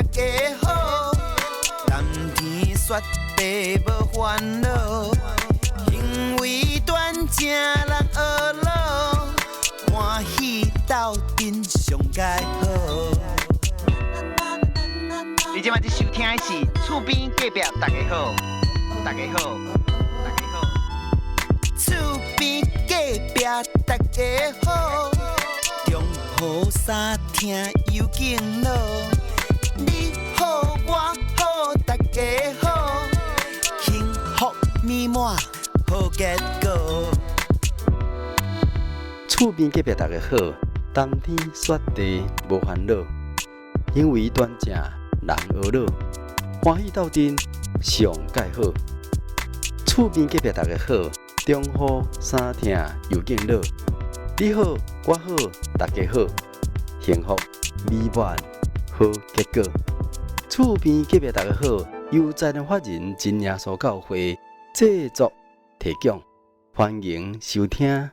大家好。談天說地無煩惱，行為端正人呵咾，歡喜鬥陣上蓋好。你這擺收聽的是厝邊隔壁大家好，大家好，大家好。厝邊隔壁大家好，中雨三聽有敬老，你好我好大家好，幸福美滿好結果。厝邊隔壁大家好，談天說地無煩惱，行為端正人呵咾，歡喜鬥陣上蓋好。厝邊隔壁大家好，中雨三聽又敬老，你好我好大家好，幸福美滿好結果。厝邊隔壁大家好，由財團法人真耶穌教會製作提供，歡迎收聽。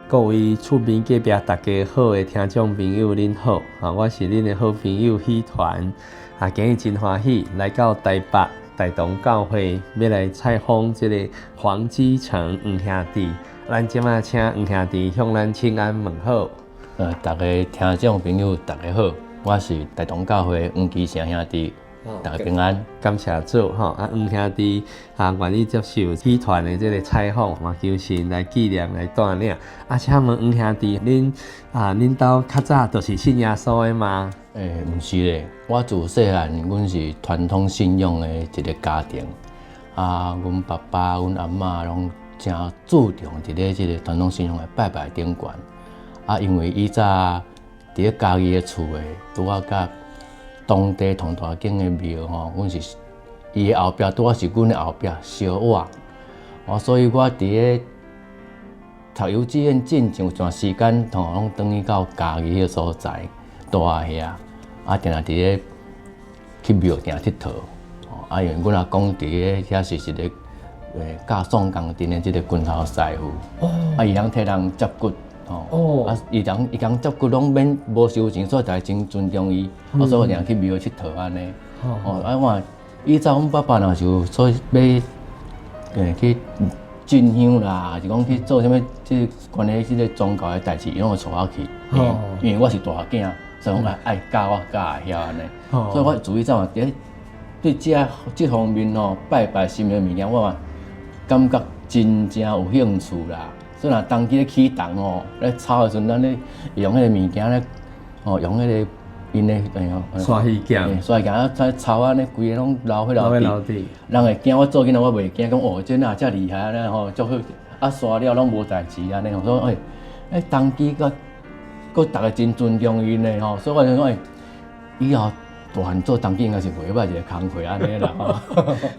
各位厝邊隔壁大家好的聽眾朋友，恁好！啊，我是恁的好朋友許團。啊，今日真歡喜來到台北大同教會，欲來採訪這个黃基成黃兄弟。咱這擺請黃兄弟向咱請安問好。逐家聽眾朋友，大家好，我是大同教會黃基成兄弟。大家平安，感謝主吼！啊，黃兄弟啊，願意接受許團的這个採訪，嘛求神來紀念來帶領。啊，請問黃兄弟，恁啊，恁兜較早都是信耶穌的嗎？欸，毋是咧，我自細漢，阮是傳統信仰的一个家庭。啊，阮爸爸、阮阿嬤攏誠注重佇咧這个傳統信仰的拜拜頂懸。啊，因為以早佇咧家己的厝的，拄仔佮當地同大間的廟吼，阮是伊的後壁，拄仔是阮的後壁相倚，哦，所以我佇咧讀幼稚園進前有段時間，吼，攏轉去到家己彼个所在蹛遐，啊，定定佇咧去廟埕𨑨迌，啊，因為阮阿公佇咧遐是一個教宋江陣的這个拳頭師傅，啊，伊通替人接骨。哦，啊，伊人伊共接骨攏免無收錢，所以逐家真尊重伊，啊，所以我定去廟𨑨迌按呢。哦，啊，我以前阮爸爸若是有說欲去進香啦，抑是講去做啥物這關於這个宗教的代誌，伊攏會帶我去。哦，因為我是大囝，所以講愛教我教會曉按呢。所以我自以前嘛，佇對這這方面吼拜拜神的物件，我嘛感覺真正有興趣啦。所以若當機咧起動吼，咧抄的時陣，咱咧用彼个物件咧，吼用彼个𪜶的哎呦，刷魚鏡，刷魚鏡啊，再抄按呢，規个攏流血流滴。人會驚，我做囡仔我袂驚，講哦，這哪遮厲害按呢吼，足好啊，刷了攏無代誌按呢，所以欸欸，當機閣閣逐家真尊重𪜶的吼，所以我就講欸，以後大漢做童乩應該是袂䆀一个工課按呢啦吼。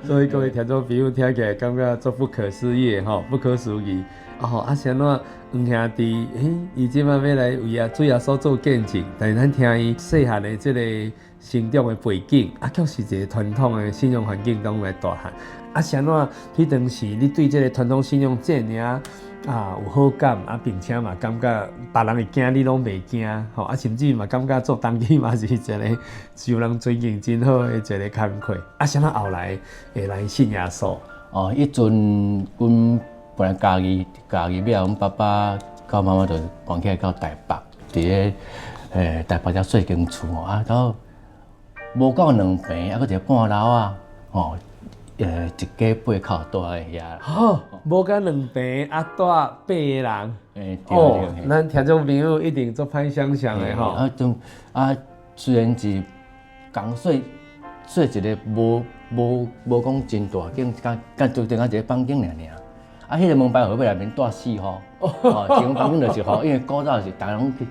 所以各位聽眾朋友聽起來感覺足不可思議的吼，不可思議。哦，啊，是按怎黃兄弟，欸，伊這擺欲來為啊主耶穌做見證，但是咱聽伊細漢的這个成長的背景，啊，卻是一个傳統的信仰環境中來大漢。啊，是按怎彼當時你對這个傳統信仰這爾啊有好感，啊，並且嘛感覺別人會驚，你攏袂驚，吼，啊，甚至嘛感覺做童乩嘛是一个受人尊敬真好的一个工課。啊，是按怎後來會來信耶穌？哦，彼陣阮本來家己家己尾仔，阮爸爸佮媽媽就搬起來到台北，佇咧台北遮細間厝吼，啊，到無夠兩坪，啊，閣一个半樓仔，吼，一家八口蹛佇遐。吼，無夠兩坪，啊，蹛八个人。欸，哦，咱聽眾朋友一定足歹想像的吼。啊，陣啊，雖然是仝細細一个無無無講真大間，敢敢就等於一个房間爾爾。啊，彼个門牌號碼內面蹛四戶，哦，一間房間就是予，因為古早是逐家攏去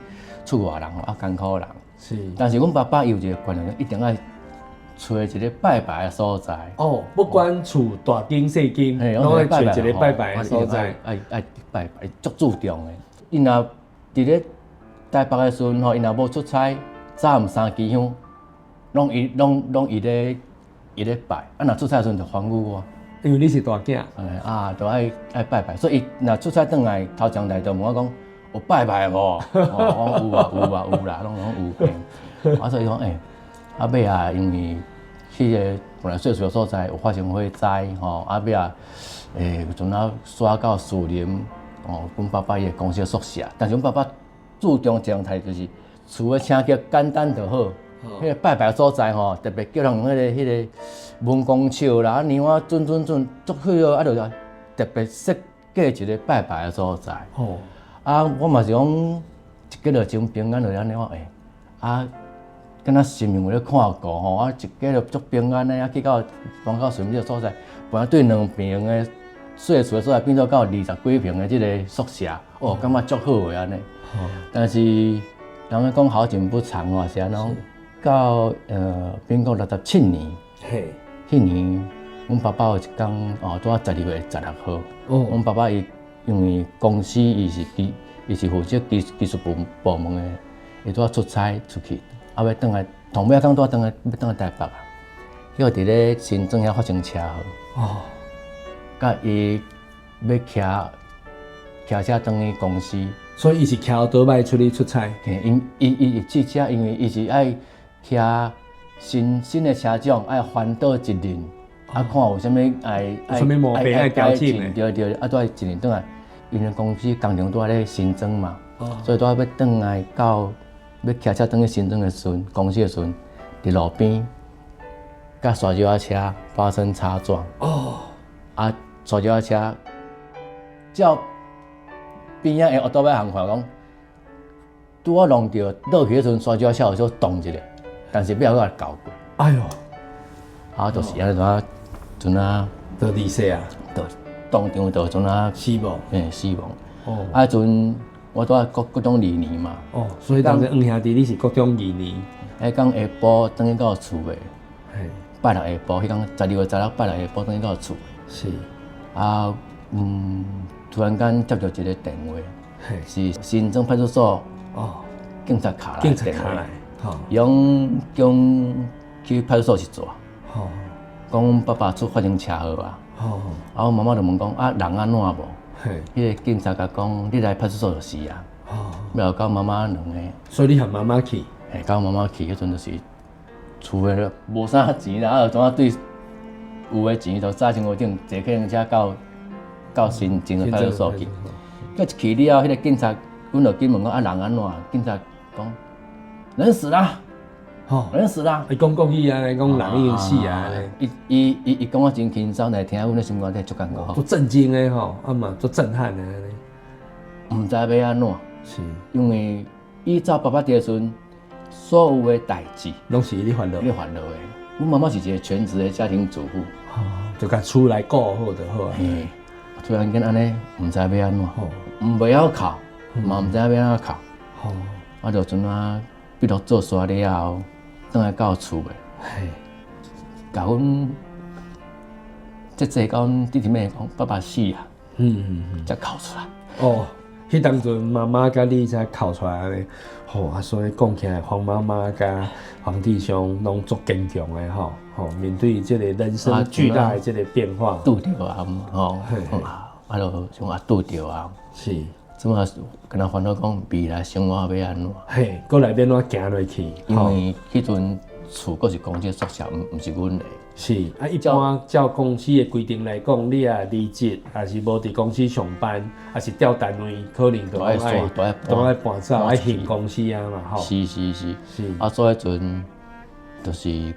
厝外人，啊，艱苦人。但是阮爸爸伊有一个觀念，一定愛揣一个拜拜的所在。哦，不管厝大間細間，攏愛揣一个拜拜的所在。愛愛拜拜，足注重的。伊若佇咧台北的時陣吼，伊若無出差，早暗三支香，攏伊攏攏伊咧伊咧拜。啊，若出差的時陣就吩咐我。因為你是大囝。哎啊，都愛愛拜拜，所以伊若出差轉來，頭前來就問我講有拜拜無？哦，我講有啊有啊有啦，攏講有。啊，所以伊講欸，啊尾啊，因為彼個本來細厝的所在有發生火災吼，啊尾啊，欸，有陣仔徙到士林，哦，阮爸爸伊的公司的宿舍，但是阮爸爸注重一項代誌就是厝的清潔簡單就好。彼個拜拜所在吼，特別叫人用彼個文公笑啦，啊娘仔準準準足彼個啊，就特別設計一個拜拜的所在。啊，我嘛是講一家就真平安，就按呢我欸，啊，敢若神明有咧看顧吼，啊，一家就足平安的，啊，去到搬到士林這個所在，本來對兩坪的細厝的所在變做到二十幾坪的這個宿舍，哦，感覺足好的按呢。但是人咧講好景不長哦，是按怎？到民國67年，彼年阮爸爸有一工哦，拄仔12月16號。阮爸爸伊因為公司伊是負責技術部門的，伊拄仔出差出去，啊欲轉來，同尾仔工拄仔轉來欲轉來台北啊，結果佇咧新莊遐發生車禍。佮伊欲騎騎車轉去公司。所以伊是騎歐多擺出去出差。嘿，𪜶伊伊伊試車，因為伊是愛騎新新的車種，愛環島一輪，啊看有啥物愛啥物毛病愛調整的。對對，啊拄愛一輪轉來，因為公司工廠拄仔咧新莊嘛，所以拄仔欲轉來到欲騎車轉去新莊的時陣，公司的時陣，佇路邊佮沙石仔車發生擦撞。啊，沙石仔車照邊仔的歐多擺行看講，拄仔弄著落去彼陣，沙石仔車有小動一下，但是尾仔閣共攪過。哎喲，啊，就是按呢，陣啊，就離世啊，就當場就陣啊死亡。嘿，死亡。啊，彼陣我拄仔國中二年嘛。哦，所以當時黃兄弟你是國中二年。彼工下晡轉去到厝的，拜六下晡，彼工12月16拜六下晡轉去到厝的。啊，突然間接到一個電話，是新莊派出所警察敲來警察敲來，伊講叫阮去派出所一逝。講阮爸爸出發生車禍啊。啊，阮媽媽就問講啊，人按怎無？彼個警察共講，你來派出所就是啊。尾後佮媽媽兩個。所以你和媽媽去？嘿，佮媽媽去，彼陣就是厝的無啥錢啦，啊，就怎啊對有的錢就早身軀頂坐計程車到新莊的派出所去。佮一去了後，彼個警察，阮就緊問講啊，人按怎？警察講人死啦，人死啦。伊講國語啊，講人已經死啊。伊伊伊伊講啊真輕鬆，來聽阮的心肝底足艱苦。足震驚的吼，啊嘛足震撼的按呢。毋知欲按怎，因為以早爸爸佇的時陣，所有的代誌攏是你煩惱，你煩惱的。阮媽媽是一個全職的家庭主婦，就共厝來顧好就好啊。嘿，突然間按呢，毋知欲按怎，毋袂曉哭，嘛毋知影欲按怎哭。啊，就陣啊，筆錄做煞了後，轉來到厝的，共阮姐姐佮阮弟弟妹妹講，爸爸死啊，才哭出來。哦，彼當陣媽媽佮你才哭出來按呢，吼啊，所以講起來，黃媽媽佮黃弟兄攏足堅強的吼，吼面對這個人生巨大的這個變化，拄著啊，吼，啊，就像啊拄著啊，這馬敢若煩惱講未來生活欲按怎？嘿，閣來欲按怎行落去？因為彼陣厝閣是公司宿舍，毋是阮的。是啊，一般照公司的規定來講，你若離職，抑是無佇公司上班，抑是調單位，可能都愛都愛搬走，愛還公司啊嘛，吼。是是是是。啊，所以彼陣就是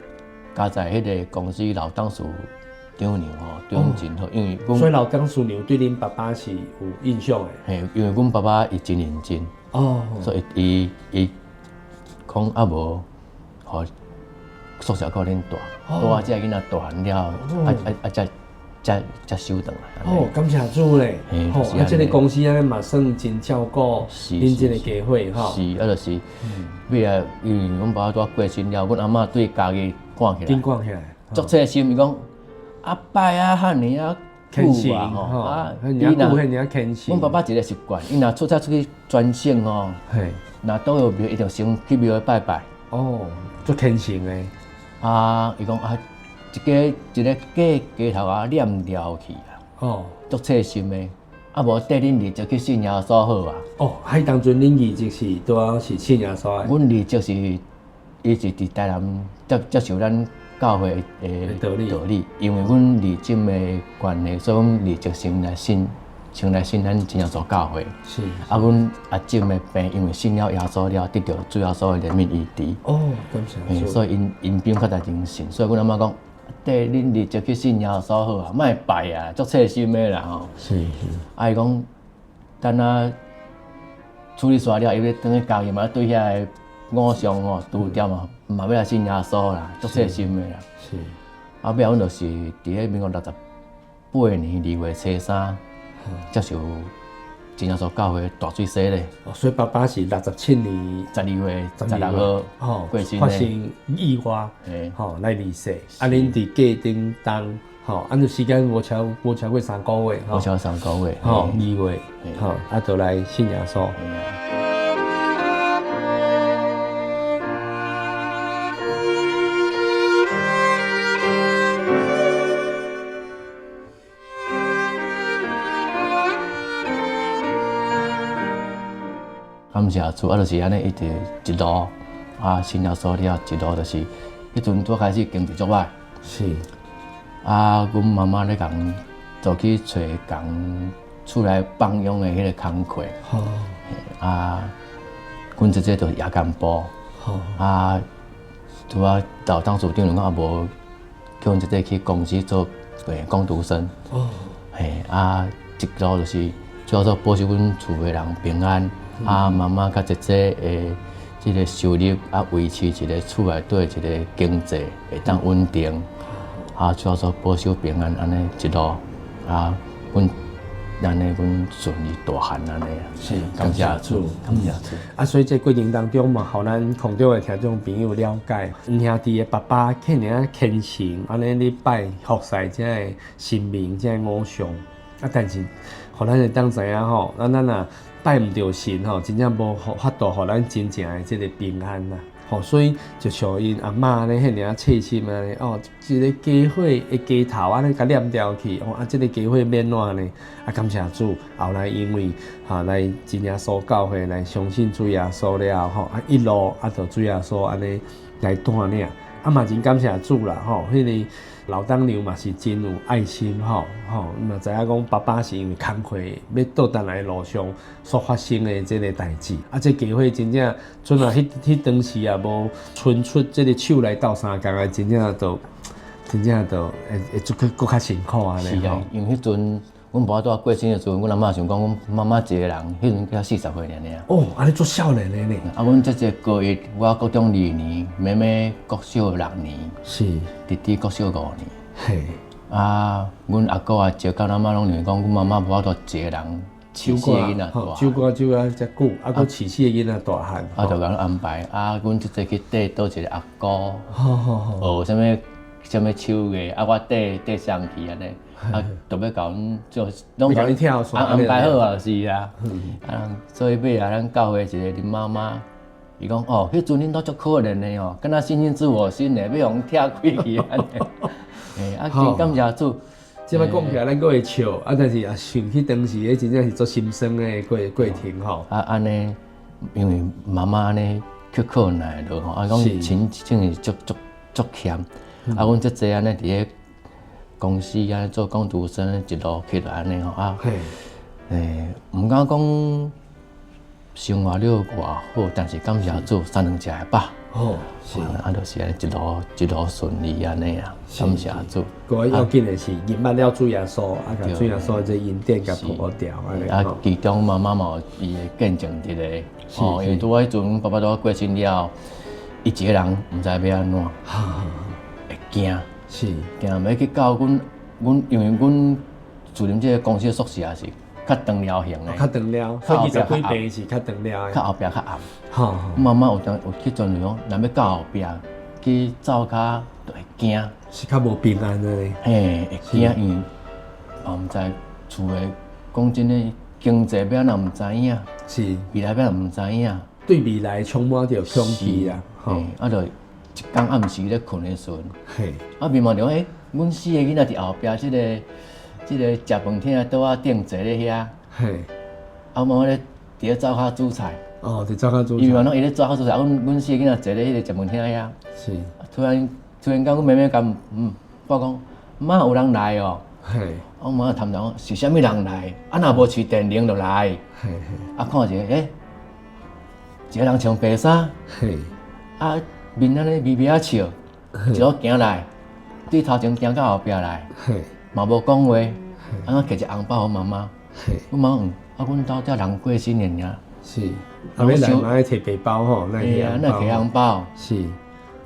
佳哉彼個公司老董事長娘吼，對阮真好，因為所以老董事娘對恁爸爸是有印象的。嘿，因為阮爸爸伊真認真，所以伊伊講啊無，予宿舍予恁住，住啊，這个囡仔大漢了後，啊啊啊，才才才收轉來。哦，感謝主咧！吼，啊，這個公司按呢嘛算真照顧恁這個家伙吼。是，啊，就是尾仔，因為阮爸爸拄仔過身了，阮阿嬤對家己趕起來，緊趕起來，足細心，伊講阿伯啊，遐爾啊，久啊吼啊，伊若遐虔誠。阮爸爸一个習慣，伊若出差出去全省吼，若倒有廟，伊就先去廟拜拜。哦，足虔誠的。啊，伊講啊，一家一个假雞頭仔念掉去啊。哦，足細心的，啊無綴恁二叔去信耶穌好啊。哦，彼當陣恁二叔是拄好是信耶穌的。阮二叔是，伊是佇台南接受咱教會的道理，道理，因為阮二叔的關係，所以阮二叔先來信，先來信咱真耶穌教會。是。啊，阮阿叔的病，因為信了耶穌了，得著主耶穌的憐憫醫治。哦，感謝主。所以𪜶𪜶比阮較早前信，所以阮阿嬤講，綴恁二叔去信耶穌好啊，莫拜啊，足細心的啦吼。是是。啊，伊講，等啊處理煞了，伊欲轉去家己嘛，對遐个偶像吼，拄點啊，嘛欲來信耶穌啦，足細心的啦。是。啊，尾仔阮就是佇咧民國68年2月初3，接受真耶穌教會大水洗禮。哦，所以爸爸是67年12月16號過身發生意外，吼來離世。啊，恁佇隔頂當，吼，按照時間無超過3個月，無超過3個月，吼，2月，吼，啊，就來信耶穌。感謝主，啊，就是按呢，一直一路啊，信耶穌了，一路就是，彼陣拄開始經濟足歹。是。啊，阮媽媽咧共做去揣共厝內放養的彼個工課。啊，阮姐姐就是夜間部。啊，拄仔老董事長就講啊，無叫阮姐姐去公司做工讀生。嘿，啊，一路就是主要做保守阮厝的人平安。啊，媽媽佮姐姐的這個收入啊，維持一個厝內底一個經濟會當穩定。啊，主要做保守平安，按呢一路啊，阮按呢阮順利大漢按呢。是，感謝主，感謝主。啊，所以這過程當中嘛，予咱空中的聽眾朋友了解，黃兄弟的爸爸遐爾仔虔誠，按呢咧拜服侍這个神明，這个偶像。啊，但是，予咱會當知影吼，咱若拜毋著神吼，真正無法度予咱真正的這个平安啦。吼，所以就像𪜶阿嬤咧，遐爾仔細心按呢，哦，一个家伙的雞頭按呢共念掉去，哦，啊，這个家伙欲按怎呢？啊，感謝主，後來因為哈來真耶穌教會來相信主耶穌了後，吼，啊一路啊就主耶穌按呢來帶領，啊嘛真感謝主啦，吼，彼个老董娘嘛是真有愛心，吼吼，嘛知影講爸爸是因為工課欲倒轉來路上所發生的這个代誌，啊，這家伙真正陣啊，彼當時也無伸出這个手來鬥相共的，真正就會足閣閣較辛苦按呢。是啊，因為彼陣阮爸拄仔過身的時陣，阮阿嬤想講，阮媽媽一個人，彼陣才40歲爾爾。哦，按呢足少年的呢。啊，阮姐姐高一，我國中2年，妹妹國小6年，是，弟弟國小5年。嘿。啊，阮阿哥阿叔佮阿嬤攏認為講，阮媽媽無法度一個人飼四個囡仔大。照顧照顧遮久，啊，閣飼四個囡仔大漢。啊，就共阮安排，啊，阮姐姐去綴倒一個阿姑，學啥物啥物手藝，啊，我綴綴上去按呢。啊，特欲共阮做，攏共你安排好啊，是啊。啊，所以尾仔咱教會一個林媽媽，伊講哦，彼陣恁都足可憐的哦，敢若星星之火心的，欲予人拆開去按呢。啊，真感謝主。這擺講起來，咱閣會笑，啊，但是也想起當時，彼真正是足心酸的過程吼。啊，按呢，因為媽媽按呢去苦難落吼，啊，講親真是足足足欠。啊，阮姐姐按呢佇咧公司按呢做工讀生，一路起來按呢吼啊，毋敢講生活了偌好，但是感謝主，三頓食會飽。哦，是啊，就是按呢一路一路順利按呢啊，感謝主。閣要緊的是，認捌了主耶穌，啊，共主耶穌這恩典共破掉按呢。啊，其中媽媽嘛有伊的見證佇咧，哦，因為拄仔彼陣，爸爸拄仔過身了，伊一個人毋知欲按怎，會驚，是驚欲去到阮阮，因為阮住佇這個公司的宿舍也是較長寮型的，較長寮，所以20幾平是較長寮的，較後壁較暗。媽媽有當有彼陣就講，若欲到後壁去灶跤，就會驚，是較無平安的。嘿，會驚，因為嘛毋知厝的，講真的，經濟欲按怎毋知影，未來欲按怎毋知影。對未來充滿著恐懼啊！吼，啊，就一工暗時咧睏的時陣，啊，面望著欸，阮四個囡仔佇後壁這个這个食飯廳的桌仔頂坐咧遐，啊，媽媽咧佇咧灶跤煮菜。哦，佇灶跤煮菜。伊嘛攏伊咧灶跤煮菜，啊，阮四個囡仔坐咧彼個食飯廳遐。突然突然間，阮妹妹共我講，媽有人來哦。我媽探頭講，是啥物人來？啊，若無飼電鈴就來。啊，看一下，欸，一個人穿白衫。啊，面按呢微微仔笑，一路行來，對頭前行到後壁來，嘛無講話，啊，提一個紅包予媽媽。阮媽講，啊，阮兜遮人過新年爾。啊，欲來嘛愛提白包吼，那嘿啊，那提紅包。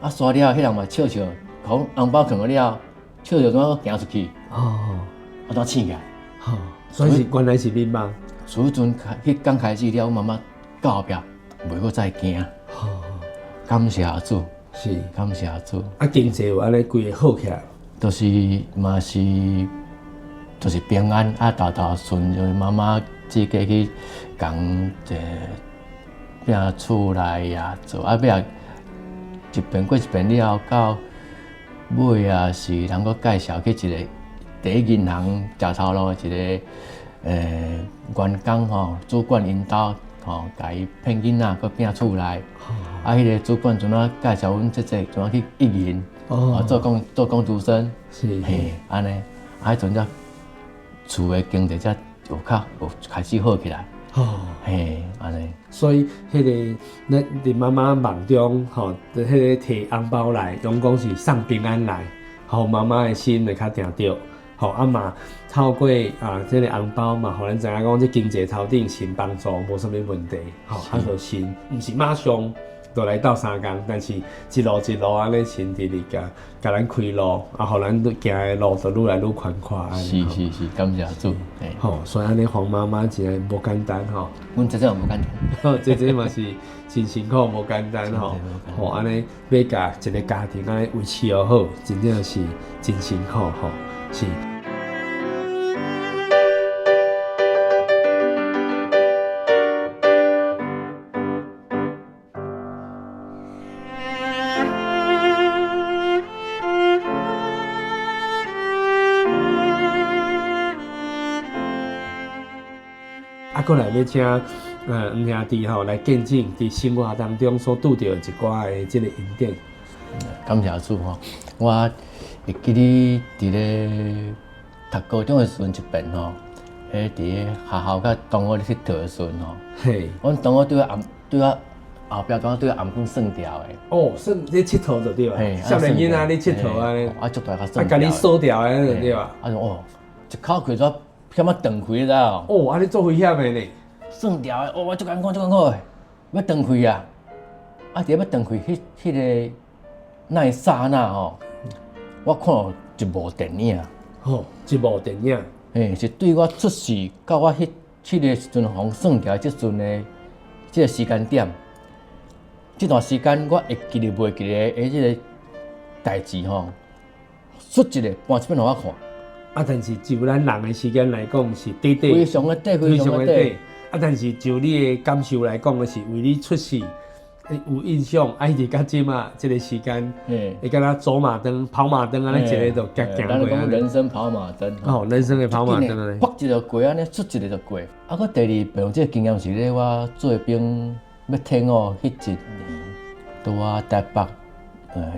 啊，煞了，彼人嘛笑笑，講紅包囥了，笑笑怎閣行出去？啊，怎醒起來？吼，所以是原來是眠夢。自彼陣開，彼工開始了，阮媽媽到後壁袂閣再驚。感謝主。感謝主。啊，經濟有按呢規个好起來。就是嘛是，就是平安啊，沓沓順，就是媽媽自己去共一個拼厝內啊做，啊尾仔一遍過一遍了後，到尾啊是人閣介紹去一個第一銀行食頭路的一個員工吼，主管𪜶兜吼，共伊騙囡仔，閣拼厝內。啊，彼個主管陣仔介紹阮姐姐，怎啊去一銀，做工讀生，嘿，按呢，啊，彼陣才厝的經濟才有較有開始好起來。嘿，按呢。所以，彼个咱佇媽媽夢中，吼，彼个提紅包來，攏講是送平安來，予媽媽的心會較定著。吼，啊嘛，透過啊，這个紅包嘛，予咱知影講，這經濟頭頂神幫助，無啥物問題。吼，啊，就神毋是馬上就來鬥相共，但是一路一路按呢神佇咧共共咱開路，啊，予咱行的路就愈來愈寬闊。是是是，感謝主。吼，所以按呢黃媽媽真正無簡單吼。阮姐姐嘛無簡單。姐姐嘛是真辛苦，無簡單吼。吼，按呢欲共一个家庭按呢維持好，真正是真辛苦吼。是。啊，閣來欲請黃兄弟吼來見證佇生活當中所拄著的一寡的這个恩典。感謝主吼，我會記得佇咧讀高中的時陣一遍吼，彼佇咧學校佮同學咧𨑨迌的時陣吼，阮同學對我暗對我後壁拄對我頷頸算掉的。哦，算咧𨑨迌就對啊，少年囡仔咧𨑨迌按呢，啊，足大共啊，共你鎖掉按呢就對啊。啊，哦，一口氣煞險仔斷氣，你知無？哦，按呢足危險的呢。算掉的，哦，我足艱苦，足艱苦的，欲斷氣啊！啊，佇欲斷氣，彼彼个那一剎那吼，我看到一幕電影。吼，一幕電影。嘿，是對我出世到我彼彼个時陣，予算掉這陣的這个時間點，這段時間我會記得袂記得的這个代誌吼，窣一个搬一遍予我看。啊，但是就咱人的時間來講是短短，非常的短，非常的短。啊，但是就你的感受來講的是，為你出世有印象，啊，一直到這馬這个時間，會敢若走馬燈、跑馬燈按呢一个就行過。咱講人生跑馬燈。哦，人生的跑馬燈按呢。噗一个過按呢，窣一个就過。啊，閣第二遍這个經驗是咧，我做兵欲退伍彼一年，拄仔台北，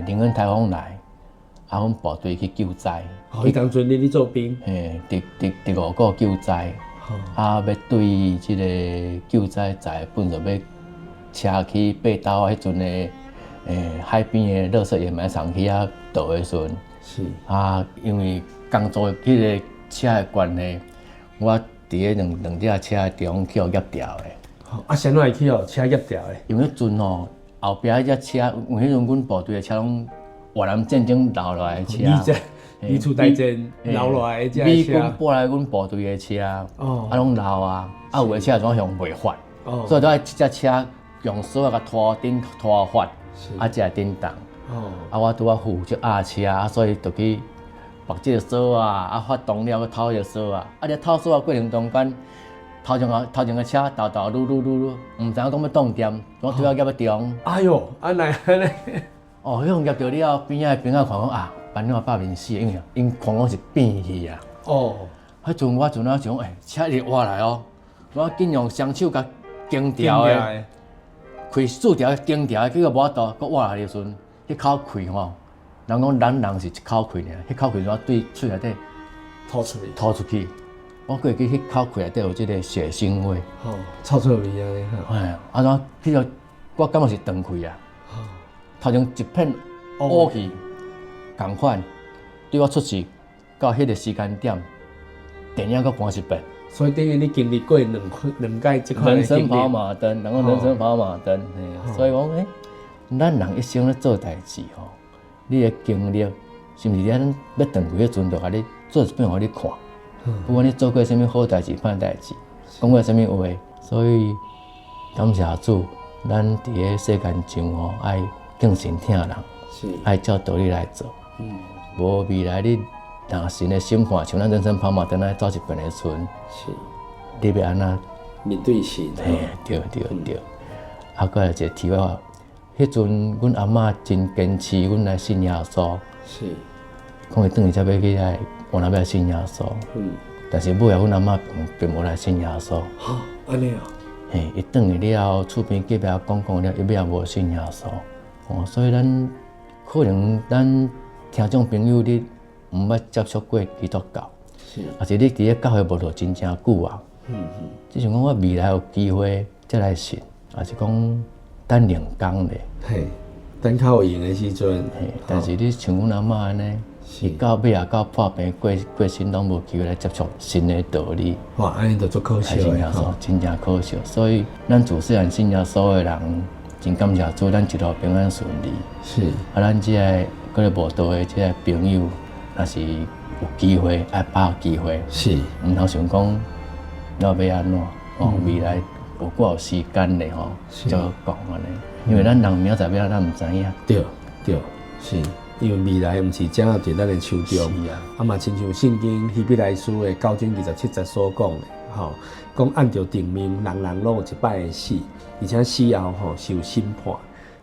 靈恩颱風來，啊，阮部隊去救災。哦，彼當陣你咧做兵？嘿，佇佇佇五股救災。啊，欲對這个救災載糞埽欲車去八斗彼陣的，海邊的垃圾掩埋場去遐倒的時陣，啊，因為工作彼个車的關係，我佇咧兩兩隻車中去予夾掉的。啊，啥物會去予車夾掉的？因為彼陣吼，後壁彼隻車，因為彼陣阮部隊的車攏越南戰爭留落來的車。二次大戰留落來的這美軍撥來阮部隊的車，啊攏老啊，啊有的車怎向袂發，所以都愛這隻車用索仔共拖頂拖發，啊才會振動。啊，我拄仔負責壓車，啊所以就去縛這個索仔，啊發動了閣透這個索仔，啊咧透索仔過程中間，頭前個頭前個車沓沓擼擼擼擼，毋知影講欲擋電，我拄仔夾欲中。哎喲，按呢按呢。哦，彼種夾著了後，邊仔的朋友看講啊，班長拍面死，因為𪜶看講是變去啊。哦。彼陣我陣啊想，欸，車一直倚來哦，我緊用雙手共撐牢的，開四條撐牢的，結果無法度，閣倚來的時陣，彼口氣吼，人講咱人是一口氣爾，彼口氣怎對喙內底吐出去，吐出去，我閣會記彼口氣內底有這個血腥味，吼，臭臭味按呢吼。嘿，啊怎，彼個我感覺是斷氣啊，頭前一片烏去，仝款，對我出事到彼個時間點。電影閣播一遍，所以等於你經歷過兩兩擺這款人生跑馬燈，人講人生跑馬燈，所以講，欸，咱人一生咧做代誌吼，你的經歷，是毋是咱欲斷氣彼陣，就共你做一遍予你看。不管你做過啥物好代誌、歹代誌，講過啥物話，所以感謝主，咱佇咧世間上吼，愛敬神疼人，愛照道理來做。無未來你。若神的審判，像咱人生跑馬燈來走一遍的時陣，是，你欲按怎面對神？嘿，對對對。啊，閣來一個題外話，彼陣阮阿嬤真堅持阮來信耶穌，是，講伊轉去才欲去來，原來欲來信耶穌。但是尾仔阮阿嬤並無來信耶穌。哈，按呢哦。嘿，伊轉去了後，厝邊隔壁講講了，伊尾仔無信耶穌。哦，所以咱可能咱聽眾朋友你。毋捌接觸過基督教，抑是你佇咧教會無落真正久啊。只想講我未來有機會才來信，抑是講等靈工咧。嘿，等較有閒的時陣。嘿，但是你像阮阿嬤按呢，伊到尾仔到破病過過身，攏無機會來接觸新的道理。哇，按呢就足可惜的。真正可惜。所以咱自細漢信耶穌的人，真感謝主，咱一路平安順利。是。啊，咱這个閣咧無道的這个朋友。若是有機會，愛把握機會。是，毋通想講我欲按怎，哦，未來有夠有時間咧吼，才講按呢。因為咱人明仔載欲按怎，咱毋知影。對對，是，因為未來毋是掌握佇咱的手中。是啊。啊嘛，親像聖經希伯來書的九章二十七節所講的，吼，講按著定命，人人攏有一擺的死，而且死後吼受審判。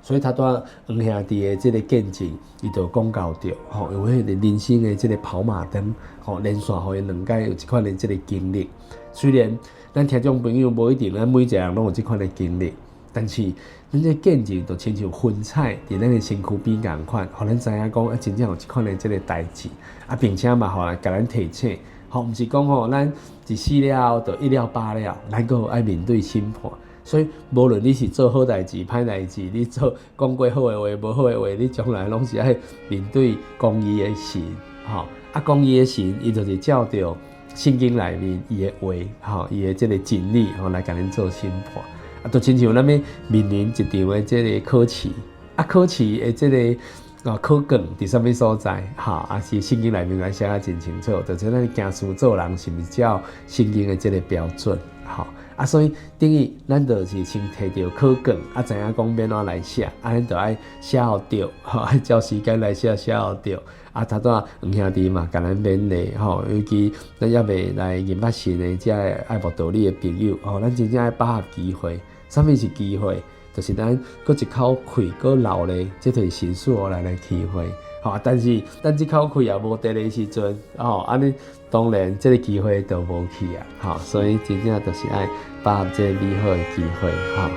所以他拄仔黃兄弟的這个見證，伊就講到著吼，因為彼个人生的這个跑馬燈，吼連續予伊兩擺有這款的這个經歷。雖然咱聽眾朋友無一定咱每一个人攏有這款的經歷，但是咱這見證就親像雲彩佇咱的身軀邊仝款，予咱知影講啊，真正有這款的這个代誌啊，並且嘛，予來共咱提醒，吼，毋是講吼，咱一死了後就一了百了，咱閣愛面對審判。所以，無論你是做好代誌、歹代誌，你做講過好的話、無好的話，你將來攏是愛面對公義的神，吼啊，公義的神，伊就是照著聖經內面伊的話，吼，伊的這个真理，吼來共恁做審判。啊，就親像咱欲面臨一場的這个考試，啊，考試的這个啊考卷佇啥物所在，吼，啊是聖經內面來寫得真清楚，就是咱行事做人是毋是照聖經的這个標準，吼。啊，所以等於咱就是先提著考卷，啊，知影講欲按怎來寫，啊，咱就愛寫予對，吼，愛照時間來寫，寫予對。啊，頭拄仔黃兄弟嘛，共咱勉勵，吼，尤其咱猶未來認捌神的這个愛慕道理的朋友，吼，咱真正愛把握機會。啥物是機會？就是咱閣一口氣閣留咧，這就是神賜予咱的機會。吼，但是咱這口氣也無佇的時陣，吼，按呢當然這个機會就無去啊，吼，所以真正就是愛把握這个美好的機會，吼。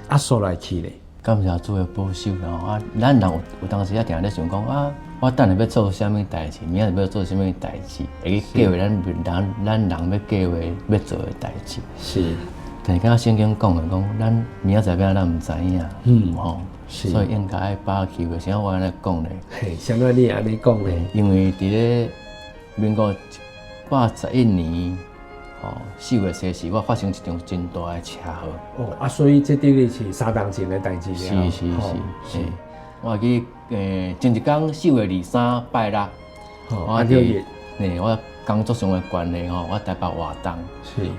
啊，煞來去咧。感謝主的保守啦吼！啊，咱人有有當時也定定咧想講啊，我等下欲做啥物代誌，明仔載欲做啥物代誌，會去計劃咱人咱人欲計劃欲做的代誌。是。但是敢若聖經講的講，咱明仔載欲按怎咱毋知影。嗯。吼。是。所以應該愛把握機會，啥我按呢講咧？嘿，啥物你會按呢講咧？因為佇咧民國111年。哦，4月初四，我發生一場真大的車禍。哦，啊，所以這等於是三冬前的代誌了。是是是是。我會記，前一工4月23拜六，我佇，我工作上的關係吼，我台北活動，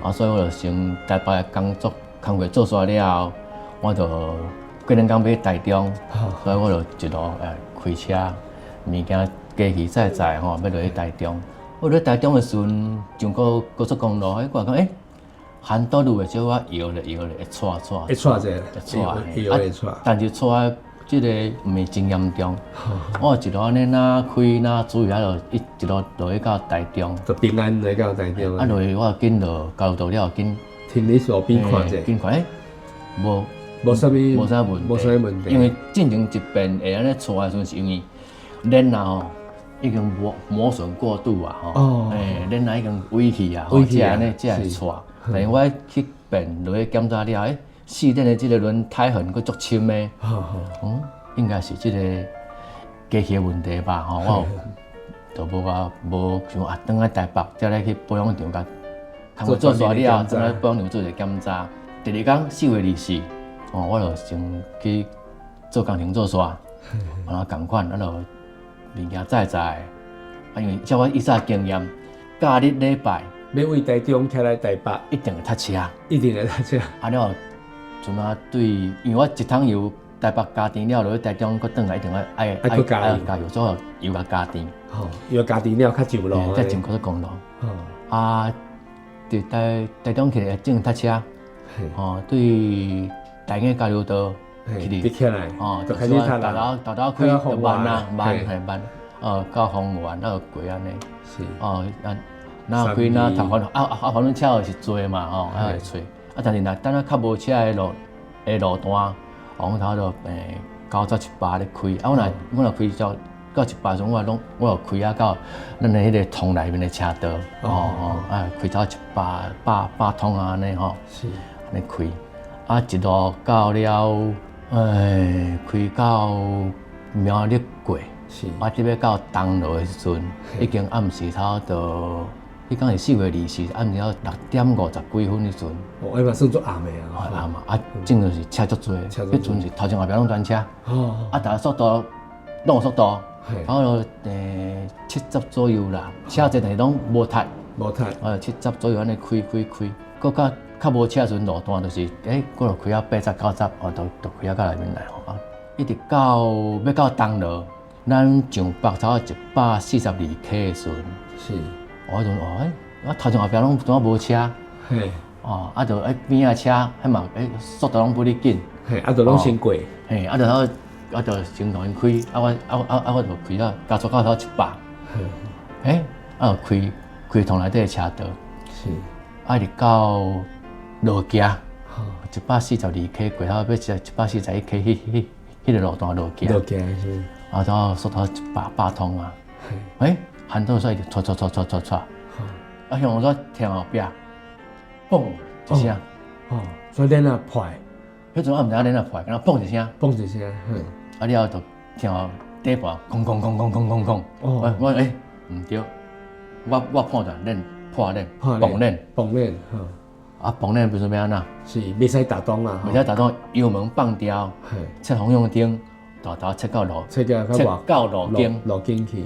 啊，所以我就先台北的工作工課做煞了後，我就過兩工欲去台中，所以我就一路開車，物件機器載載吼，欲落去台中。我落台中的時陣，上高高速公路，彼我講番多路的小可搖咧搖咧，會掣掣，會掣者，會掣，搖會掣，但是掣這個毋是真嚴重，我一路按呢若開若注意，啊，就一路落去到台中，就平安來到台中。啊，落去我緊落交流道了，緊停佇路邊看者，緊看欸，無無啥物，無啥問題，無啥物問題。因為進前一遍會按呢掣的時陣，是因為鏈仔吼已經磨損過度啊，吼，鏈仔已經歪去啊，才按呢才會掣。但是我去變落去檢查了，欸，四輪的這個輪胎痕閣足深的，嗯，應該是這個機器的問題吧，吼，我就無啊無想啊，轉來台北，才來去保養廠共工課做煞了，轉來保養廠做一個檢查。第二工4月24，哦，我就先去做工程做煞，啊，仝款，啊，就物件載載，啊，因為照我以前經驗，假日禮拜欲為台中騎來台北，一定會塞車，一定會塞車。啊了後，陣仔對，因為我一桶油台北加甜了，落去台中閣轉來，一定愛愛愛閣加油，加油，所以油共加甜。吼，油加甜了較上路，才上高速公路。啊，佇台中去正塞車，吼，對大雅交流道去起來，哦，就開始塞啦，沓沓開就慢啊，慢嘿慢，哦，到豐原啊，過按呢，是，哦，啊，若開若頭反啊啊，反正車是濟嘛，吼，啊會揣，啊，但是若等啊較無車的路段，哦，阮頭就90、100咧開，啊，我若開到100時陣，我攏我有開啊到咱的彼個通內面的車道，哦哦，啊，開到100百通啊按呢吼，是，按呢開，啊，一路到了，開到苗栗過，是，啊，這欲到東螺的時陣，已經暗時差不多，彼工是4月24，暗時6點50幾分彼陣。哦，彼嘛算足暗的啊。暗啊，啊，正就是車足濟，彼陣是頭前後壁攏全車。哦。啊，逐个速度攏有速度，然後70左右啦，車濟但是攏無塞。無塞。70左右按呢開開開，閣較較無車時陣路段就是，閣就開到80、90，哦，就開啊到內面來吼啊，一直到欲到東螺，咱上北差不多142 K 的時陣，是，我彼陣哦，我頭前後壁攏怎無車？嘿，哦，啊，就邊仔車，彼嘛速度攏不哩緊，嘿，啊，就攏先過，嘿，啊，就啊就先共𪜶開，啊我啊啊啊我就開到加速到頭100，啊就開開通內底的車道，是，啊，一直到落崎，142 K 過頭欲141 K，彼個路段落崎，落崎是，啊，就速度100通啊，番桌煞就掣掣掣掣掣掣，啊，向我聽後壁，嘣一聲，哦，所以鏈仔破，彼陣我毋知影鏈仔破，敢若嘣一聲，嘣一聲，啊了後就聽底盤空空空空空空空，我我毋對，我判斷鏈破鏈，崩鏈，崩鏈，啊崩鏈不是欲按怎？是袂使打動啊，袂使打動，油門放掉，切方向燈，沓沓切到路，切到路肩，路肩去。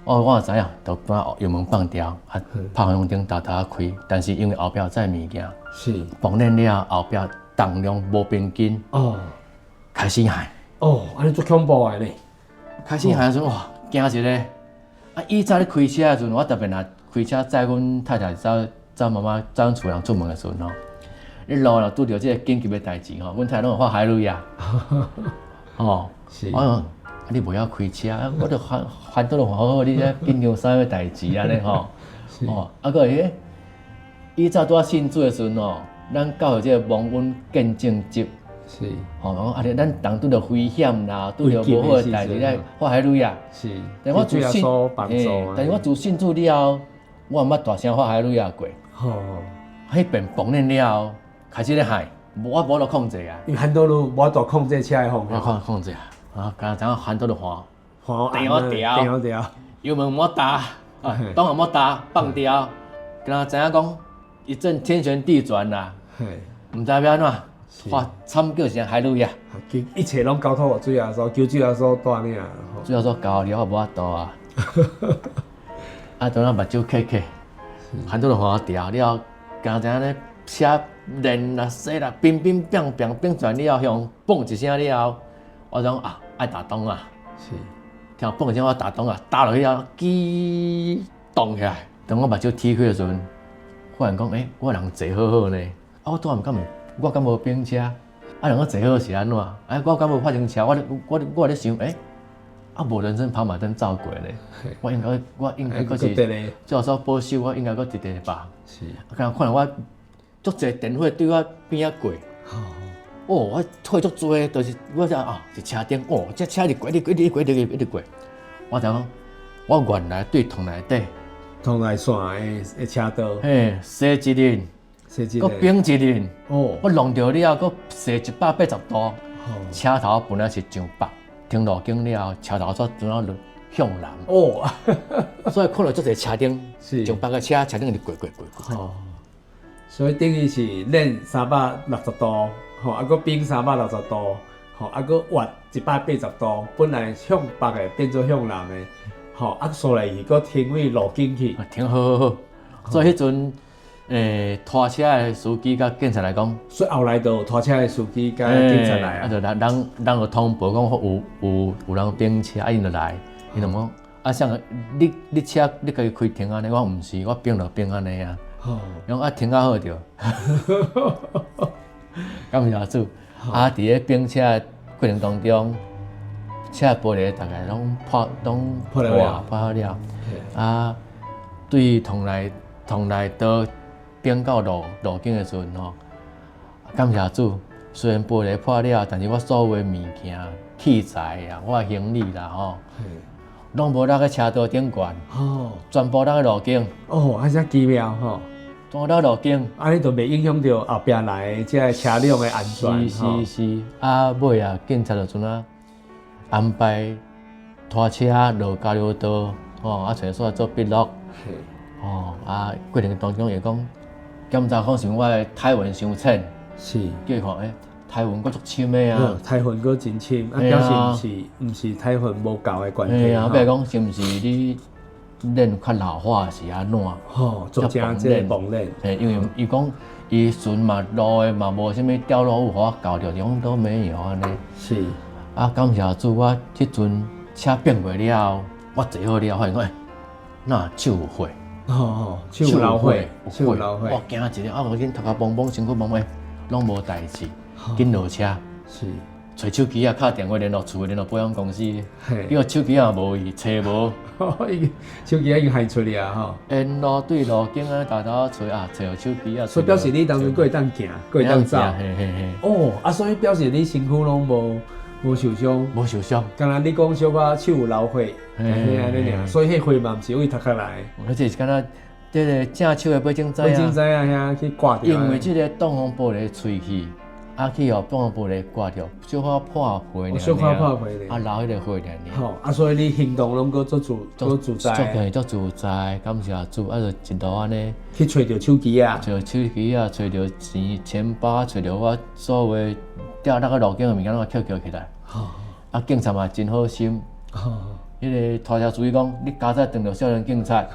哦，我就知影，就把油門放掉，啊，拍方向燈，沓沓開。但是因為後壁有載物件，是崩鏈了後壁重量無平均，哦，開始害。哦，按呢足恐怖的呢。開始害的時陣，哇，驚一个。啊，以前咧開車的時陣，我特別若開車載阮太太走走媽媽載阮厝人出門的時陣吼，你路若拄著這個緊急的代誌吼，阮太太攏會發海雷啊。哦，是。我講你無曉開車，我就煩煩倒就好好，你這緊張啥物代誌按呢吼？哦，啊，閣會以前拄仔信主的時陣吼，咱教會這個蒙恩見證集，是，吼，講啊，咱人拄著危險啦，拄著無好的代誌，來發海雷啊。是，但我自信，但是我自信主了後，我毋捌大聲發海雷啊過。吼，彼邊崩鏈了後，開始咧害，我無法度控制啊。因為很多路無法度控制車的方向。我控制啊，啊，敢若知影番桌就換，換掉掉，油門毋踏，啊，擋也毋踏，放掉，敢若知影講一陣天旋地轉啦，毋知欲按怎，哇，慘叫聲哈利路亞，一切攏交託予主耶穌，求主耶穌帶領。主耶穌交了，我無法度啊。啊，陣仔目睭瞌瞌，番拄就予我調了，敢知影咧車連啦、剎啦，乒乒乓乓變轉了後，向嘣一聲了後，我講啊，愛打擋啊，聽嘣一聲我打擋啊，打落去了後，機動起來。當我目睭踢開的時陣，忽然講，欸，我人坐好好呢，啊，我拄仔毋敢有，我敢無冰車，啊，人講坐好是按怎？啊，我敢無發生車，我咧想，欸，啊，無人生跑馬燈照過呢，我應該閣是做所保守，我應該閣直直吧。啊，敢看我足濟電火對我邊仔過，哦，我火足濟，就是我才啊是車燈，哦，這車一直過，一直過，一直過，一直過，一直過，我就講，我原來對窗內底。窗內線的車道，嘿，踅一輪，閣反一輪，哦，我弄著了後，閣踅180度，車頭本來是上北，停路燈了後，車頭煞轉啊向南，哦，所以看著足濟車燈，上北的車，車燈一直過過過過，哦，所以等於是練360度，吼，啊，閣反360度，吼，啊，閣彎180度，本來向北的變做向南的。吼，啊，煞來伊閣停位路肩去，停好好好。所以彼陣，拖車的司機佮警察來講，所以後來就拖車的司機佮警察來啊，啊，就人人人就通報講有人冰車，啊，𪜶就來，𪜶就講，啊，啥你車你家己開停按呢？我毋是，我冰就冰按呢啊。伊講啊，停較好著。感謝主。啊，佇咧冰車的過程當中，車玻璃大概攏破，攏破了，破了。啊，對窗內刀變到路肩的時陣吼，感謝主，雖然玻璃破了，但是我所有的物件、器材啊，我的行李啦吼，攏無落去車道頂懸，全部落去路肩。哦，啊，遮奇妙吼！全部落路肩，按呢就袂影響著後壁來的這个車輛的安全。是是是，啊，尾啊，警察就陣啊安排拖車落交流道，吼，啊，揣煞做筆錄，吼，啊，過程當中會講檢查講是我的體溫傷淺，叫伊看，欸，體溫閣足深的啊，體溫閣真深，啊，表示毋是體溫無夠的關係。啊，比如講是毋是你鏈較老化是按怎？吼，做成這個崩鏈。嘿，因為伊講伊船嘛路的嘛無啥物掉落物，予我搞著，講都沒有按呢。啊，感謝主，我彼陣車變過了後，我坐好了後，發現講，欸，哪手有血？哦，手有流血，手有流血。我驚一下，啊，我緊頭殼懵懵，身軀懵懵，攏無代誌，緊落車。揣手機仔，敲電話聯絡厝，聯絡保險公司。結果手機仔無去，揣無。手機仔已經害出去啊！吼。沿路對路肩啊，沓沓揣啊，揣著手機仔。所以表示你當陣閣會當行，閣會當走。嘿嘿嘿。哦，啊，所以表示你身軀攏無受傷。無受傷。敢若你講小可手有流血，嘿按呢爾，所以彼血嘛毋是為頭殼來。我這是敢若這个正手的尾指指尾指指啊，遐去割著。因為這个擋風玻璃碎去。啊，去予擋風玻璃割著，小可破皮爾，小可破皮爾，啊，流彼个血爾爾。吼，啊，所以你行動攏閣足自，足自在，足自在，感謝主，啊，就一路按呢去揣著手機仔，揣手機仔，揣著錢、錢包，揣著我所有掉落去路肩的物件攏撿撿起來。啊，警察嘛真好心。彼个拖車司機講，你加載當著少年警察，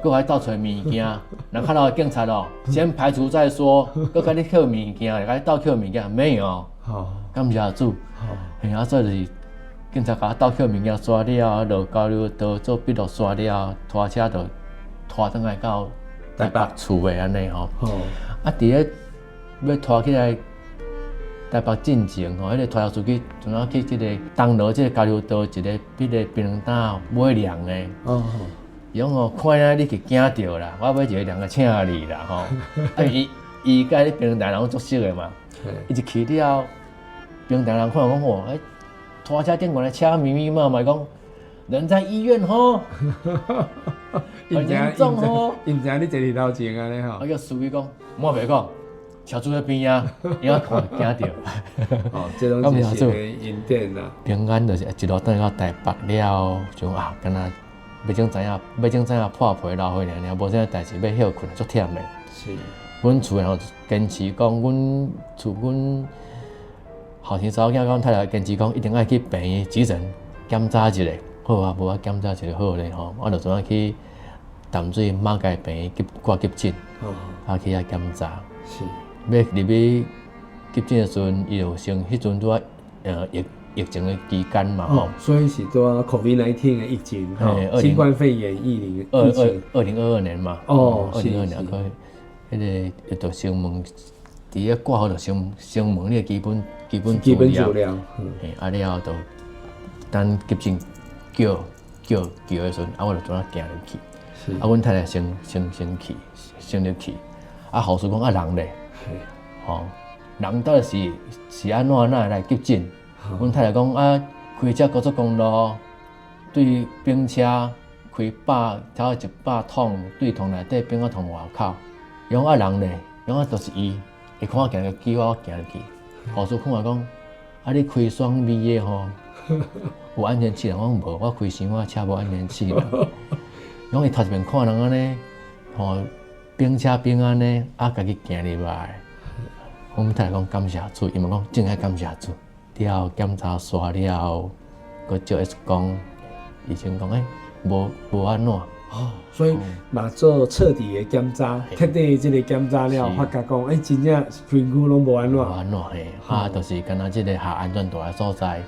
閣來鬥揣物件，若較老的警察哦，先排除再說，閣共你抾物件，共你鬥抾物件，沒有。感謝主。嘿，啊，所以就是警察共我鬥抾物件煞了，落交流道做筆錄煞了，拖車就拖轉來到台北厝的按呢吼。啊，佇咧欲拖起來台北進前吼，彼个拖車司機陣仔去這个東螺這个交流道一个彼个檳榔擔買涼的。伊講哦，看來你去驚著啦，我買一个涼的請你啦吼。啊，伊伊佮咧檳榔擔人攏足熟的嘛，伊一去了後，檳榔擔人看講吼，欸，拖車頂懸的車密密麻麻，講人在醫院吼，很嚴重吼。伊毋知影你坐佇頭前按呢吼。啊，叫司機講，莫白講。車主佇邊仔，伊看驚著。哦，這攏是神的恩典啦。平安就是一路轉到台北了，就啊，敢若欲怎知影，欲怎知影破皮流血爾爾，無啥代誌，欲歇睏足忝的。阮厝的人堅持講，阮厝阮後生查某囝佮阮太太堅持講，一定愛去病院急診檢查一下。好啊，無啊檢查一下好咧吼，我就陣仔去淡水馬偕病院急掛急診，啊去遐檢查。欲入去急診的時陣，伊就先彼陣拄仔疫情的期間嘛吼。所以是拄仔 COVID-19 的疫情吼，新冠肺炎疫情。2022年嘛。2022年佢彼個伊就先問，佇咧掛號就先問你的基本基本資料。嘿，啊了後就等急診叫的時陣，啊我就怎啊行入去。啊，阮太太先去，先入去。啊，護士講啊人咧，吼，人到底是按怎哪會來急診？阮太太講啊，開車高速公路對冰車開差不多100桶，對桶內底冰到桶外口。伊講啊人咧，伊講啊就是伊，伊看我行入去，我行入去。護士看我講，啊你開雙 V 的吼，有安全氣囊？我講無，我開小可車無安全氣囊。伊講伊頭一遍看人按呢，吼，冰車冰按呢，啊家己行入來。阮太太講感謝主，伊嘛講真愛感謝主。了後檢查煞了後，閣照 X 光，醫生講無按怎。哦，所以嘛做徹底的檢查，徹底這個檢查了，發覺講，真正身軀攏無按怎。無按怎嘿，啊，就是敢若這個下安全帶的所在，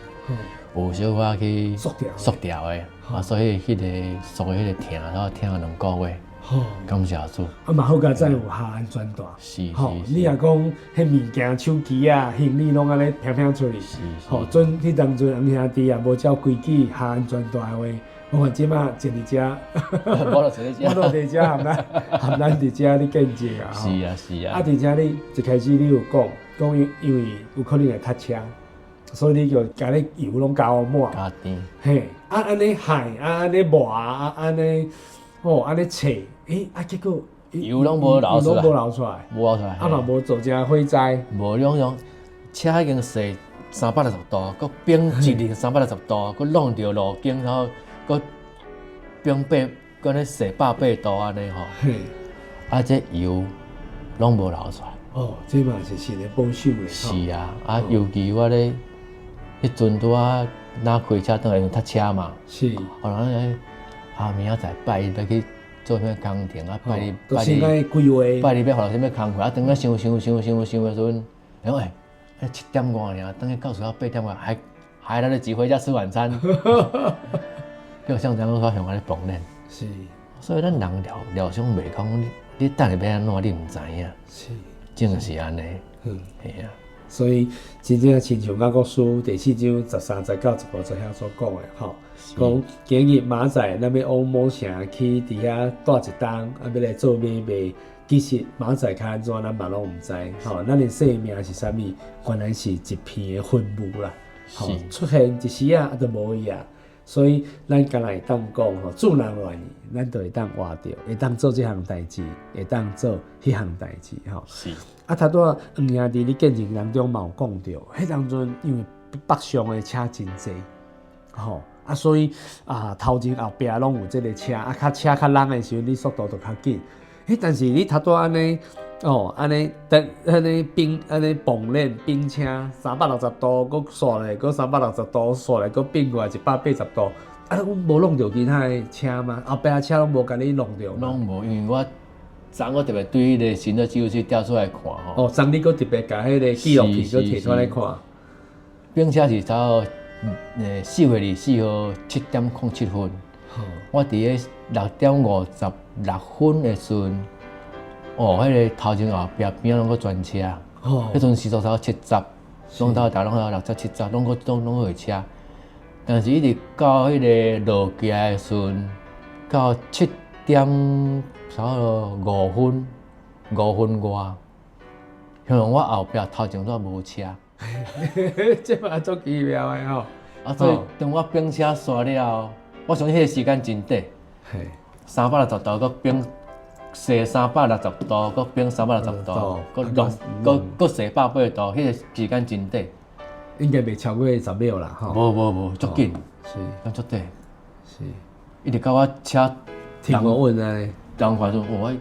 有小可去縮掉，縮掉的，啊，所以彼個縮的彼個疼，都疼2個月。感謝主。啊嘛好佳哉有下安全帶。是。你若講彼物件、手機啊、行李攏按呢飄飄出去。吼，準彼當陣黃兄弟也無照規矩下安全帶的話，我看這馬坐佇遮，無就坐佇遮，無就佇遮含咱佇遮咧見證啊。是啊。啊，而且你一開始你有講，講因為有可能會塞車，所以你就共你油攏加滿。加甜。嘿，啊按呢害，啊按呢磨，啊按呢，吼按呢切，啊結果油攏無流出來，攏無流出來，無流出來。啊嘛無造成火災。無兩樣，車已經駛360度，閣變一零三百六十度，閣弄著路肩，然後閣變八，閣咧踅180度按呢吼。啊，這油攏無流出來。哦，這嘛是神的保守咧。是啊，啊，尤其我咧，彼陣拄仔若開車轉來，因為塞車嘛。後來啊，明仔載拜一欲去做啥物工程啊？拜日拜日規劃，拜日欲予啥物工課啊？當咧想想想想想的時陣，講7點外爾，轉去到厝啊8點外，還來得及回家吃晚餐。叫像這樣說向按呢碰練。所以咱人料想袂講，你等下欲按怎，你毋知影。真是按呢。嘿啊。所以真正親像雅各書第四章13節到15節遐所講的吼，講今日明仔載咱欲往某城去佇遐蹛一冬，啊欲來做買賣。其實明仔載較按怎，咱嘛攏毋知。吼，咱的生命是啥物？原來是一片的雲霧啦。吼，出現一時仔啊，就無去啊。所以咱敢若會當講吼，主若願意，咱就會當活著，會當做這項代誌，會當做彼項代誌吼。啊，頭拄仔黃兄弟你見證當中嘛有講著，彼當陣因為北上的車真濟，吼啊，所以啊頭前後壁攏有這個車，啊較車較櫳的時陣，你速度就較緊。但是你頭拄按呢，哦，按呢，等按呢冰按呢蹦練冰車360度，閣煞來閣三百六十度，煞來閣變過來180度，啊，阮無弄著其他的車嗎？後壁的車攏無共你弄著嗎？攏無，因為我昨我特別對彼個行車記錄器調出來看吼。哦，昨你閣特別共彼個紀錄片閣提出來看。冰車是差不多4月24號7點07分，我佇咧6點56分的時陣，哦，彼個頭前後壁邊仔攏閣全車，彼陣時速差不多70，攏到達攏到60、70，攏閣攏會車。但是一直到彼個落橋的時陣，到7點差不多5分，5分外，像我後壁頭前煞無車。這嘛足奇妙的吼！啊，所以當我冰車煞了後，我相信彼個時間真短，360度閣冰踅360度，閣冰三百六十度，閣落閣踅180度，彼個時間真短。應該袂超過10秒啦，吼。無無無，足緊，攏足短。一直到我車停無穩啊！人看說，我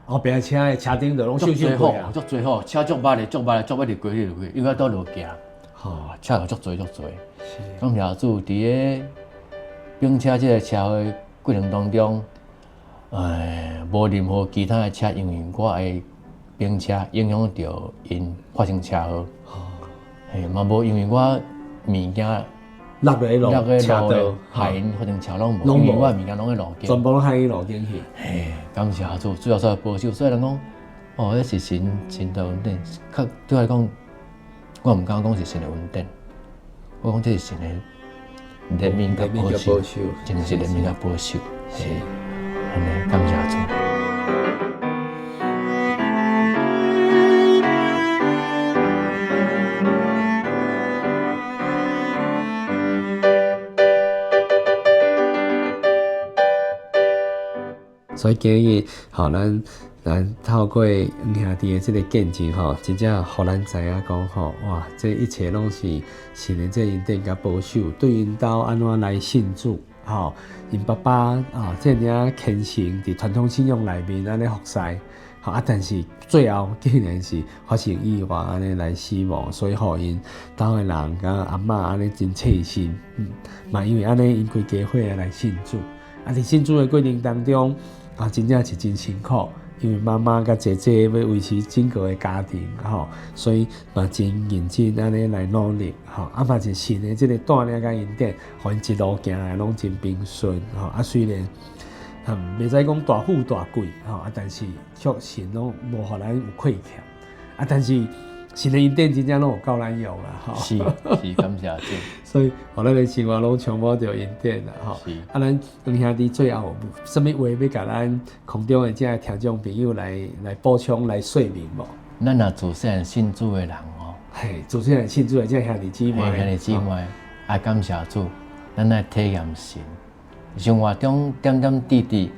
後壁車的車頂就攏秀秀過啊！足濟吼，車足慢的，足慢的，足欲入過去入去，因為拄落橋，吼，車就足濟足濟。感謝主，佇咧冰車這個車禍過程當中，無任何其他的車，因為我的冰車影響著𪜶發生車禍。嘿，嘛無因為我物件落咧路車道，害𪜶發生車攏無，因為我的物件攏佇路肩，全部攏害𪜶路肩去。嘿，感謝主，主耶穌的保守，所以人講，哦，彼是神神的恩典，較對我來講，我毋敢講是神的恩典，我講這是神的憐憫佮保守，真是憐憫佮保守，是，按呢感謝主。所以今日，吼，咱咱透過黃兄弟的這个見證，吼，真正予咱知影講，吼，哇，這一切攏是神的這恩典佮保守，對𪜶兜按怎來信主，吼，𪜶爸爸啊，這爾仔虔誠佇傳統信仰內面按呢服侍，吼啊，但是最後竟然是發生意外按呢來死亡，所以予𪜶兜的人佮阿嬤按呢真切身，嘛因為按呢𪜶規家伙來信主，啊，佇信主的過程當中。啊，真正是真辛苦，因為媽媽佮姐姐欲維持整個的家庭，吼，所以嘛真認真按呢來努力，吼，啊嘛是神的這个帶領佮恩典，予𪜶一路行來攏真平順，吼，啊雖然，袂使講大富大貴，吼，啊但是卻神攏無予咱有虧欠，啊但是。神的恩典真正攏有夠咱用啦，吼！是是，感謝主。所以，予咱的生活攏充滿著恩典啦，吼。是。啊，咱黃兄弟最後有啥物話欲共咱空中的這个聽眾朋友來來補充、來說明無？咱若自細漢信主的人吼，嘿，自細漢信主的這兄弟姊妹，兄弟姊妹，愛感謝主，咱愛體驗神生活中點點滴滴，予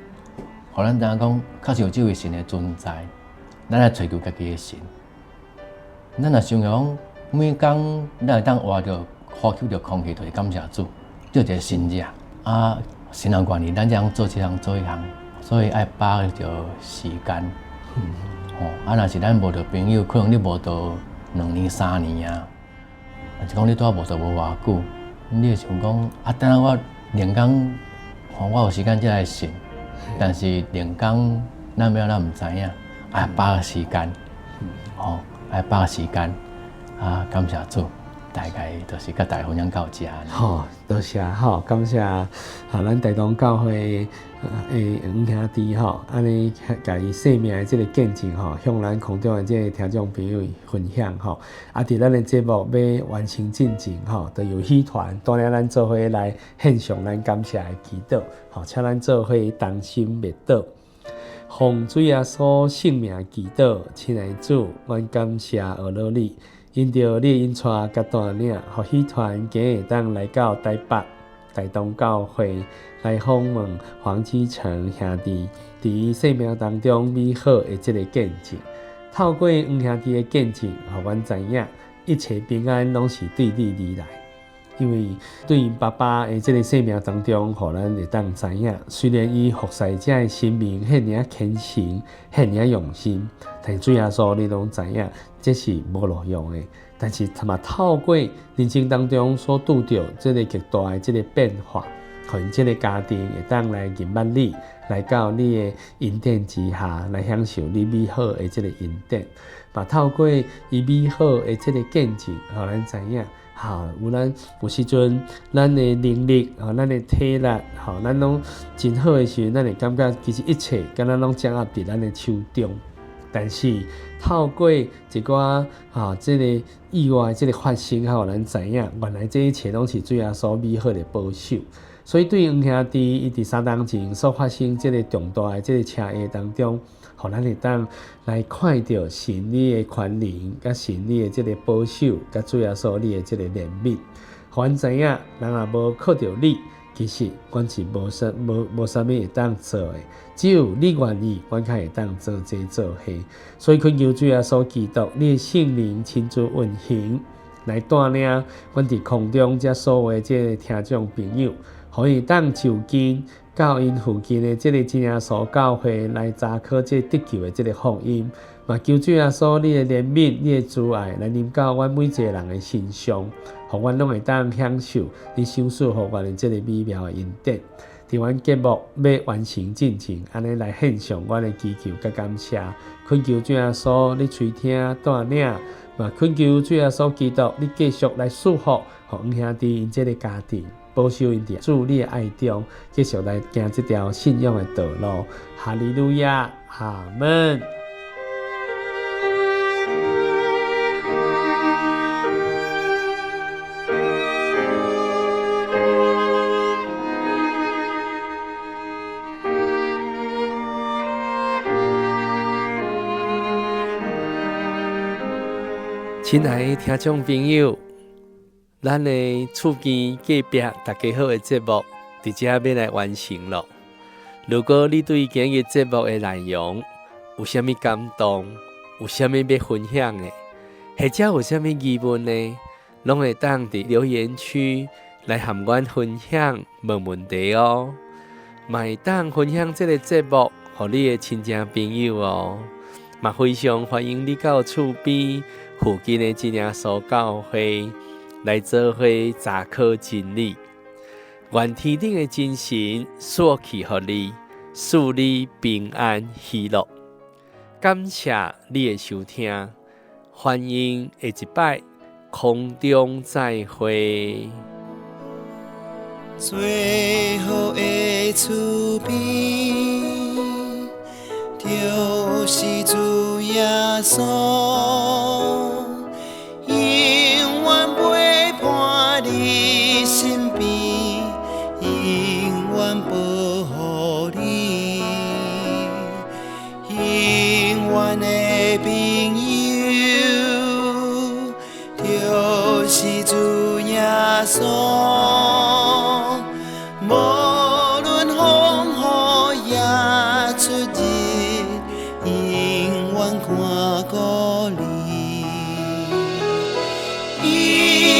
咱知影講，確實有這位神的存在，咱愛追求家己的神。咱若想講，每工咱會當活著呼吸著空氣，就是感謝主，這一个神跡啊！神若願意，咱才通做這項做彼項，所以愛把握著時間。吼，啊，若是咱無著朋友，可能你無著2年、3年啊，啊是講你拄仔無著無偌久，你會想講啊，等下我練工，吼，我有時間才來信，但是練工咱欲按怎毋知影，愛把握時間，吼。愛把握時間啊！感謝主，大概就是佮大家分享到遮。好，多謝吼，感謝啊，咱台東教會的黃兄弟吼，按呢共伊生命的這个見證吼，向咱空中的這个聽眾朋友分享吼。啊，佇咱的節目欲完成進前吼，就由喜團帶領咱做伙來獻上咱感謝的祈禱，吼，請咱做伙同心默禱。奉主耶穌聖名祈禱，親愛的主，阮感謝阿羅你，因著你的恩帶佮帶領，予喜團今日會當來到台北台東教會來訪問黃基成兄弟，佇伊生命當中美好的這个見證。透過黃兄弟的見證，予阮知影一切平安攏是對你而來。因為對𪜶爸爸的這个生命當中，予咱會當知影，雖然伊服侍這个神明彼爾仔虔誠，彼爾仔用心，但是主耶穌你攏知影，這是無路用的。但是嘛，透過人生當中所拄著這个極大的這个變化，予𪜶這个家庭會當來認捌你，來到你的恩典之下，來享受你美好的這个恩典。嘛，透過伊美好的這个見證，予咱知影。哈，有咱有時陣，咱的能力，吼，咱的體力，吼，咱攏真好的時陣，咱會感覺其實一切敢若攏掌握佇咱的手中。但是透過一寡哈，這个意外，這个發生，予咱知影，原來這一切攏是主耶穌美好的保守。所以對黃兄弟，伊佇3冬前所發生這个重大的這个車禍當中，予咱會當來看著神你的權能，佮神你的這个保守，佮主耶穌你的這个憐憫，予阮知影，人若無靠著你，其實阮是無啥無無啥物會當做的。只有你願意，阮才會當做這做彼。所以懇求主耶穌基督，你的聖靈親自運行，來帶領阮佇空中遮所有的這个聽眾朋友，予伊當就近到𪜶附近的這个真耶穌教會來查考這得救的這个福音，嘛求主耶穌你的憐憫、你的慈愛來臨到阮每一个人的身上，予阮攏會當享受你賞賜予阮的這个美妙的恩典。佇阮節目欲完成進前，按呢來獻上阮的祈求佮感謝，懇求主耶穌你垂聽帶領，嘛懇求主耶穌基督你繼續來賜福，予黃兄弟𪜶這个家庭，保守𪜶佇主你的愛中，繼續來行這條信仰的道路。哈利路亞，阿門。親愛的聽眾朋友，咱的厝邊隔壁大家好的節目，佇遮欲來完成囉。如果你對今日節目的內容有啥物感動，有啥物欲分享的，或者有啥物疑問呢，攏會當佇留言區來和阮分享問問題哦。嘛會當分享這个節目予你的親戚朋友哦。嘛非常歡迎你到厝邊附近的真耶穌教會來做伙查考真理。願天頂的真神賜福予你，賜你平安喜樂。感謝你的收聽，歡迎下一擺空中再會。最好的厝邊，就是主耶穌，永遠陪伴你身邊，永遠保護你，永遠的朋友，就是主耶穌。無論風雨也出入，永遠看顧你。伊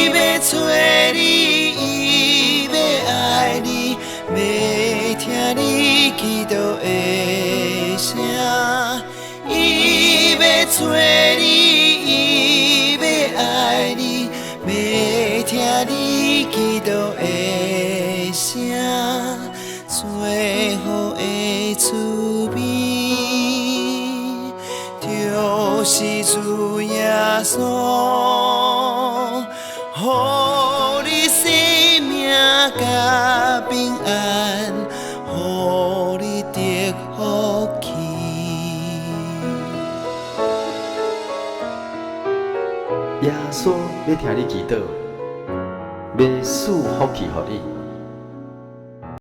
欲揣你，伊欲愛你，欲聽你祈禱的聲。伊欲揣你，伊欲愛你，欲聽你祈禱的聲。最好的厝邊，就是主耶穌，予你生命佮平安，予你得福氣。耶穌欲聽你祈禱，欲賜福氣予你。